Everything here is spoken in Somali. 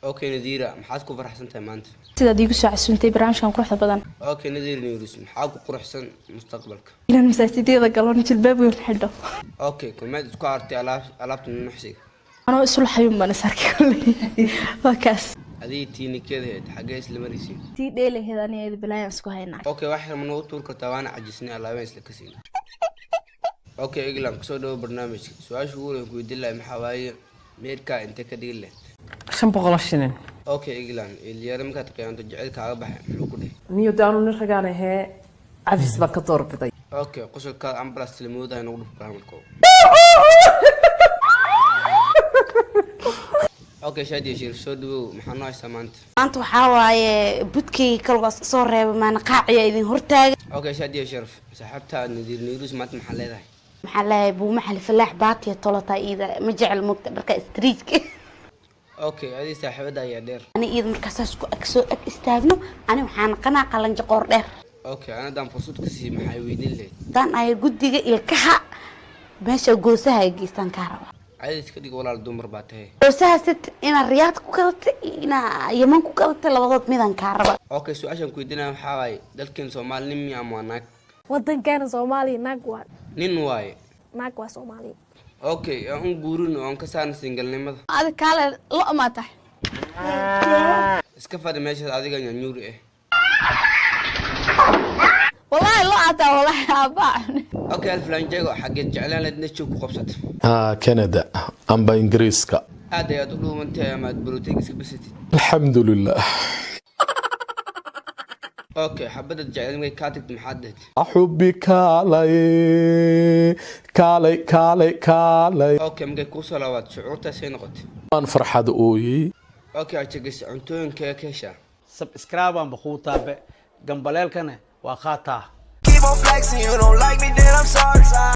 Okay Nadiira, maxaad ku faraxsan tahay maanta? Sidaad iigu soo casuuntay barnaamijkan quruxda badan. Okay Nadiira Nairuus, maxaa ku quruxsan mustaqbalka? Inaan masaajidada galon, jilbaab weyn xidho. Okay, kulmeed isku artay alaabta nunuxsiga? Anoo isul xayuun baan is arkay kolley, waa kaas. Adiga tiinikeeda xaggee isla maraysiin? Tii dheelaheed aniga bilaayaan isku haynaa. Okay, wax yar ma nagu tuur kartaa? Waana cajisnay, alaabeen isla ka siin. Okay England, kusoo dhawo barnaamijka. Su-aasha ugu horeyn ku weydiin lahay maxaa waaye, meerkaa intee ka dhigi lahayd? 500 shilin. Okay England, Ilyare markaad qiyaanto jecel kaaga baxay, muxuu ku dhihi? Niyo daanu nin ragaan ahee, cafis baan ka doorbiday. Okay, qosolkaada ambulance lamoodahay nagu dhuf barnaamijka. Okay Shaadiya Shiir, soo dhawow. Maxaa noo haystaa maanta? Maanta waxaa waaye budkayga kalgaas kasoo reebay maana qaaciya idin hortaaga. Okay Shaadiya Sharaf, saaxiibta Nadiir Nairuus maanta maxaa leedahay? Maxaa leeyahay, buuma xali falaax baatiya tolotaa, iida ma jecel mugta dharka istriijka. Okay, adii saaxiibada ayaa dheer? Ani iida markaasaas ku ag soo ag istaagno, ani waxaa naqanaa qalanjo qoor dheer. Okay, anadaan fursad ku sii, maxay weydiin lahayd? Haddaan ahay guddiga ilkaha, meesha goosaha ay geystaan kaa raba. Cadis iska dhig walaal, dumar baa tahay. Goosaha sit inaa Riyaad ku gadatay iyo inaa Yaman ku gadatay, labadood midaan kaa raba. Okay, su-aashaan ku weydiinaya waxaa waaye, dalkeen Soomaali nin miya ama waa naag? Wadankeena Soomaaliya naag waa. Nin waaye. Naag waa Soomaaliya. Okay, aan u guurin oo aan ka saarna singalnimada. Adig kaale lo maa tahay? Iska fadhi meeshaas adiga nyanyuuri ah. Wallaahi lo ataa, wallaahi aabaa. Okay Alflanjego, xaggeed jeclaan lahayd inaad joog ku qabsato? Canada amba Ingiriiska. Aad ayaad u dhuumantahay ama aad borotiin iska basatid? Alxamdulilah. Okay, xabadaad jeclaan markay kaa tagto maxaad dhahayd? Xubi kaalay, kaalay, kaalay, kaalay. Okay, markay kuu soo laabaad shucuurtaasay noqotay? Waan farxad ooyey. Okay Ajagis, cuntooyinkee ka heshaa? Subscribe aan bakuu taabe, gambaleelkana waa qaataa. Keep on flexing, you don't like me, then I'm sorry.